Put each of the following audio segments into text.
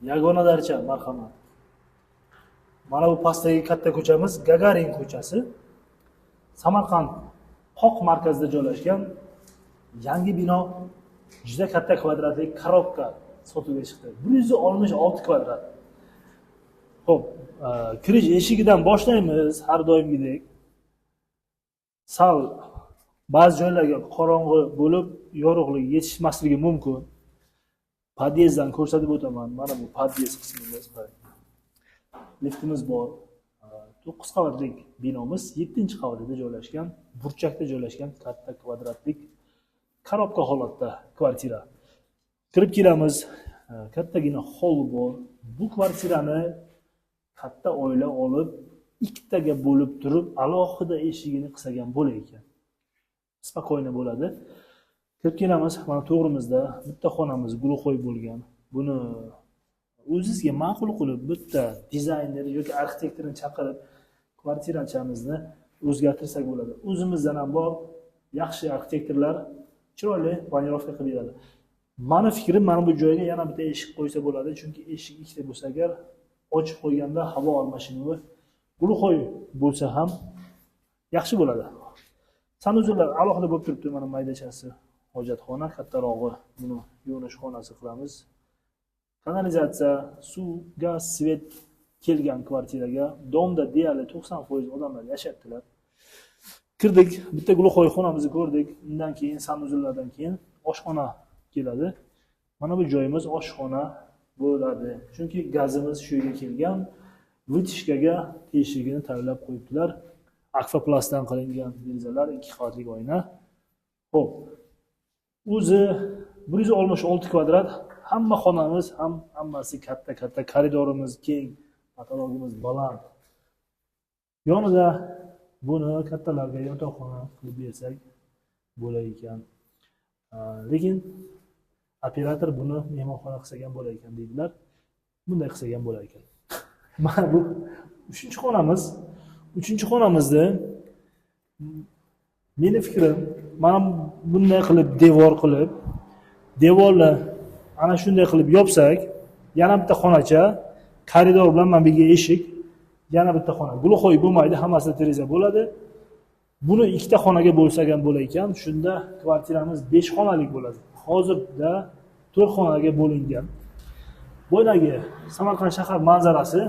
Yagona darcha, marhamat. Mana bu pastdagi katta ko'chamiz Gagarin ko'chasi. Samarqand qoq markazida joylashgan yangi bino, juda katta kvadratli korobka sotuvga chiqdi. 166 kvadrat. Xo'p, kirish eshigidan boshlaymiz har doimgidek. Sal ba'zi joylarga qorong'i bo'lib, yorug'lik yetishmasligi mumkin. Podyezddan ko'rsatib o'taman. Mana bu podyezd qismimiz. Liftimiz bor. 9 qavatli binomiz 7-qavatida joylashgan, burchakda joylashgan katta kvadratlik korobka holatda kvartira. Kirib kelamiz. Kattagina xoll bor. Bu kvartirani katta oila olib, ikkitaga bo'lib turib, alohida eshigini qilsa ham bo'lar ekan. Спокойно bo'ladi. Kirib kelamiz, mana to'g'rimizda bitta xonamiz глухой bo'lgan. Buni o'zizga ma'qul qilib, bitta dizayner yoki arxitektorni chaqirib, kvartirachamizni o'zgartirsak bo'ladi. O'zimizdan ham bor yaxshi arxitektorlar chiroyli планировка qilib beradi. Mani fikrim, mana bu joyga yana bitta eshik qo'ysa bo'ladi, chunki eshik ikkita bo'lsa agar ochib qo'yganda havo almashinuvi глухой bo'lsa ham yaxshi bo'ladi. Санузел lar alohida bo'lib turibdi, mana maydachasi hojatxona, kattarog'i buni yuvinish xonasi qilamiz. Kanalizatsiya, suv, gaz, свет kelgan kvartiraga. Дом da deyarli 90% odamlar yashayaptilar. Kirdik, bitta глухой xonamizni ko'rdik. Undan keyin санузел lardan keyin oshxona keladi. Mana bu joyimiz oshxona bo'ladi. Chunki gazimiz shu yerga kelgan. Вытяжка ga teshigini tayyorlab qo'yibdilar. Akfaplastdan qilingan derazalar, 2 qavatli oyna. Xo'p. O'zi 166 kvadrat, hamma xonamiz ham hammasi katta-katta, koridorimiz keng, потолок imiz baland. Yonida buni kattalarga yotoqxona qilib bersak bo'lar ekan. Lekin operator buni mehmonxona qilsak ham bo'lar ekan deydilar. Bunday qilsak ham bo'lar ekan. Mana bu uchinchi xonamiz. Uchinchi xonamizda meni fikrim, mana bunday qilib devor qilib, devorni ana shunday qilib yopsak, yana bitta xonacha, koridor bilan mana bu yerga eshik, yana bitta xona. Глухой bo'lmaydi, hammasida deraza bo'ladi. Buni ikkita xonaga bo'lsak ham bo'lar ekan. Shunda kvartiramiz 5 xonalik bo'ladi. Hozirda 4 xonaga bo'lingan. Boyagi Samarqand shahar manzarasi,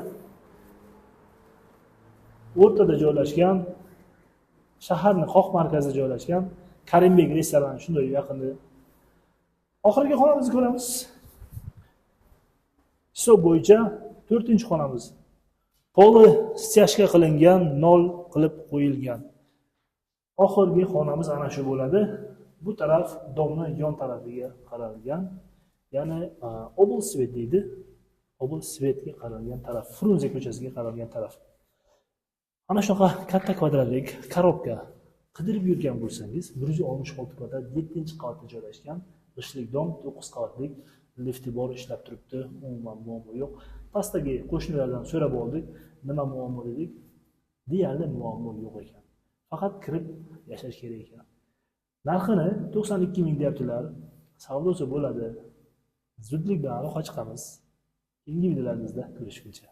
o'rtada joylashgan, shaharni qoq markazida joylashgan Karimbek restorani shunday yaqinda. Oxirgi xonamizni ko'ramiz. Hisob bo'yicha 4-xonamiz. Poli стяжка qilingan, nol qilib qo'yilgan. Oxirgi xonamiz ana shu bo'ladi. Bu taraf дом ni yon tarafiga qaralgan. Ya'ni Oblsvet deydi. Oblsvetga qaralgan taraf, Frunze ko'chasiga qaralgan taraf. Ana shunaqa katta kvadratlik korobka qidirib yurgan bo'lsangiz, 166 kvadrat, 7-qavatda joylashgan g'ishtlik дом, 9 qavatlik, lifti bor, ishlab turibdi, umuman muammo yo'q. Pastdagi qo'shnilardan so'rab oldik, nima muammo dedik, deyarli muammo yo'q ekan. Faqat kirib yashash kerak ekan. Narxini 92 ming deyaptilar. Savdosi bo'ladi. Zudlik bilan aloqa chiqamiz. Keyingi videolarimizda ko'rishguncha.